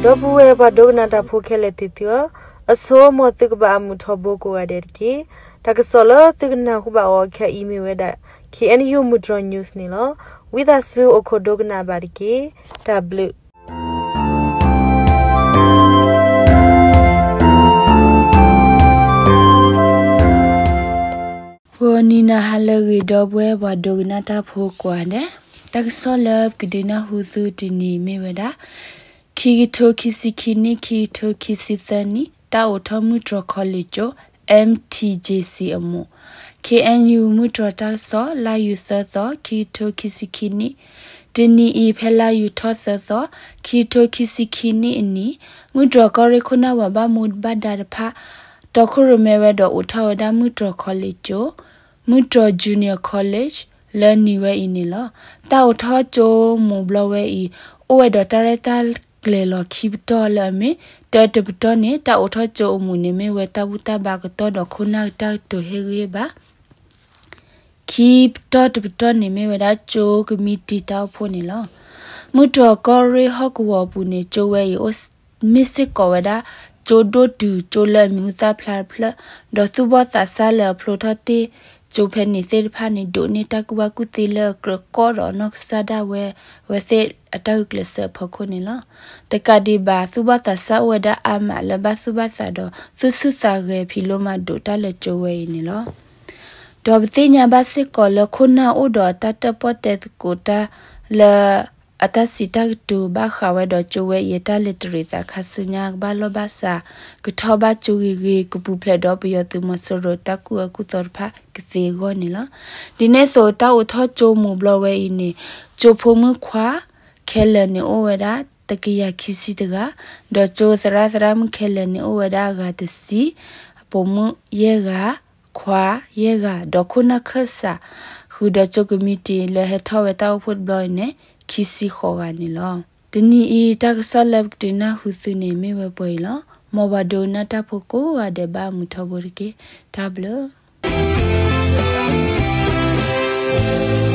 ဒီပုၢ်ဝဲၢ်ပှၤဒိကနၣ်တၢ်ဖိခဲလၢာ်သ့ၣ်သုဧၢ, အဆိ မ်သုကဘၣ်အမုာ်ထီဘိကိးဂၤဒဲးတက့ၢ်. တၢ်ကစီၣ်လၢသုကနၢ်ဟူဘၣ်အီၤခဲအံၤမ့ၢ်ဝဲဒၣ် K N U မုၢ်တြီၤ news န့ၣ်လီၤ. ဝံသးစူၤအိၣ်ခိးဒိကနၣ်ဘၣ်တက့ၢ်. တၢ်ဘျုး ဂီၤနံၤနၤဟါလၢအဂ့ၤ ဒီပုၢ်ဝဲၢ်ပှၤဒိကနၣ်တၢ်ဖိကိးဂၤဒဲး, တၢ်ကစီၣ်လၢပကဒုးနၢ်ဟူသုတနံၤမ့ၢ်ဝဲဒၣ် ခံကထိခံဆံခံနံၣ် ခံကထိခံဆံသၢနံၣ် တၢ်အိးထီၣ်မုၢ်တြီၤ college ကၠိ M T J C အမူး, K N U မုၢ်တြီၤတၢ်ကစီၣ် လါယူၤသၢသီ ခံကထိခံဆံခံနံၣ်, တနံၤအံၤ ဖဲလါယူၤထီၣ်သၢသီ ခံကထိခံဆံခံနံၣ်အနံၤ, မုၢ်တြီၤကီၢ်ရ့ၣ်ခိၣ်နၢ်ပှၤဘၣ်မူဘၣ်ဒါတဖၣ် တီခိၣ်ရိၣ်မဲဝဲဒီးအိးထီၣ်ဝဲဒၣ်မုၢ်တြီၤ college ကၠိ မုၢ်တြီၤ Junior College လၢနံၤဝဲအံၤန့ၣ်လီၤ. တၢ်အိးထီၣ်ကၠိမူးဘျီဝဲအံၤ အိၣ်ဝဲဒီးတၢ်ရဲၣ်တၢ်ကျဲၤလီၤခံပတီၢ်လၢအမ့ၢ်, တၢတပတီၢ်န့ၣ် တၢ်အိးထီၣ်ကၠိအမူးန့ၣ် မ့ၢ်ဝဲတၢ်ဘူၣ်တၢ်ဘါကတီၢ်ဒီးခိၣ်နၢ်တၢ်ကတိၤဟ့ၣ်ဂံၢ်ဘါ ခံပတီၢ်တပတီၢ်န့ၣ် မ့ၢ်ဝဲဒၣ်ကၠိကမံးတံာ်တၢ်အိၣ်ဖှိၣ်န့ၣ်လီၤ. မုၢ်တြီၤကီၢ်ရ့ၣ်ဟီၣ်ကဝီၤအပူၤန့ၣ် ကၠိဝဲအံၤ မ့ၢ်စ့ၢ်ကီးဝဲဒၣ် ကၠိဒိၣ်တုၤကၠိလၢအမံၤဟူသၣ်ဖျါတဖျၢၣ်, ဒီးသူၣ်ဘီၣ်သးစၢ်လၢအဖျိထီၣ်တ့ၢ်ကၠိဖဲန့ၣ်သ့ၣ်တဖၣ်န့ၣ် ဒိးန့ၢ်တၢ်ကူၣ်ဘၣ်ကူၣ်သ့လၢအကြၢးကီၢ်ဒီးအနီၢ်ကစၢ်ဒၣ်ဝဲ ဝဲသ့ၣ်အတၢ်ဂုာ်ကျဲးစၢးအဖီခိၣ်န့ၣ်လီၤ. တကးဒံးဘၣ် သူၣ်ဘီၣ်သးစၢ်အိၣ်ဝဲဒၣ်အါမးလၢဘၣ်သူၣ်ဘၣ်သးဒီး သူၣ်ဆူၣ်သးဂဲၤဖံးလိမၤဒိးတၢ်လၢကၠိဝဲအံၤန့ၣ်လီၤ. ဒီးပသ့ၣ်ညါဘၣ်စ့ၢ်ကီးလၢခိၣ်နၢ်အိၣ်ဒီးအတၢ်တၢၣ်ပီၣ်တဲသကိးတၢ်လၢ အတၢ်စံးတၢ်ကတိၤဘၣ်ဃးဝဲဒီးကၠိဝဲအံၤအတၢ်လဲၤတရံးသးခါဆူညါကဘၣ်လီၢ်ဘၣ်စး ကထီၣ်ဘၣ်ကၠိဂ့ၤဂ့ၤ ကပူၤဖျဲးဒီးပယီၤသုးမီၤစိရိၤတၢ်ကူၣ်အၢကူၣ်သီတဖၣ်ကသ့အဂီၢ်န့ၣ်လီၤ. ဒ်န့ၣ်အသိး တၢ်အိးထီၣ်ကၠိမူးဘျီဝဲအံၤန့ၣ် ကၠိဖိမုၣ်ခွါ ခဲလၢာ်န့ၣ်အိၣ်ဝဲဒၣ် တကယၤခံဆံတဂၤ, ဒီးကၠိသရၣ်သရၣ်မုၣ်ခဲလၢာ်န့ၣ်အိၣ်ဝဲဒၣ်အဂၤတဆံ, ပိာ်မုၣ်ယဲၢ်ဂၤ, ခွါယဲၢ်ဂၤ, ဒီးခိၣ်နၢ်ခၢၣ်စး ဃုာ်ဒီးကၠိကမံးတံာ်လၢဟဲထီၣ်ဝဲတၢ်အိၣ်ဖှိၣ်တဘျီအံၤန့ၣ် ခံဆံဃိးဂၤန့ၣ်လီၤ. တနံၤအံၤ တၢ်ကစီၣ်လၢပကဒုးနၢ်ဟူသုန့ၣ်မ့ၢ်ဝဲပှဲၤအံၤလီၤ. မ်ပှၤဒိကနၣ်တၢ်ဖိကိးဂၤဒဲးဘၣ်အမုာ်ထီဘိတက့ၢ်. တၢ်ဘျုး